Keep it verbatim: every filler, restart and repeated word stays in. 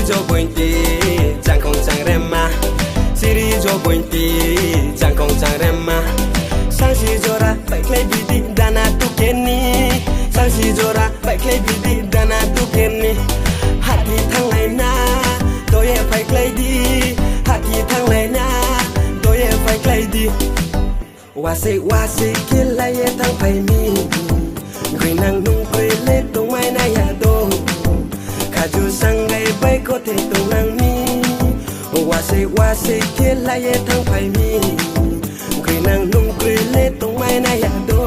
Jobointi, changkong changrema. Siri jobointi, changkong changrema. Sangsi jora, paikhlai bidi, dana tukeni. Sangsi jora, paikhlai bidi, dana tukeni. Hati thanglai na, doye paikhlai di. Hati thanglai na, doye paikhlai di. Wasik wasik khe laiye thang phai mi. Grinang nung kwrwi le tongmai na ya do. Khaju sangai bai kothe tongnang mi. Wasik wasik khe laiye thang phai mi. Grinang nung kwrwi le tongmai na ya do.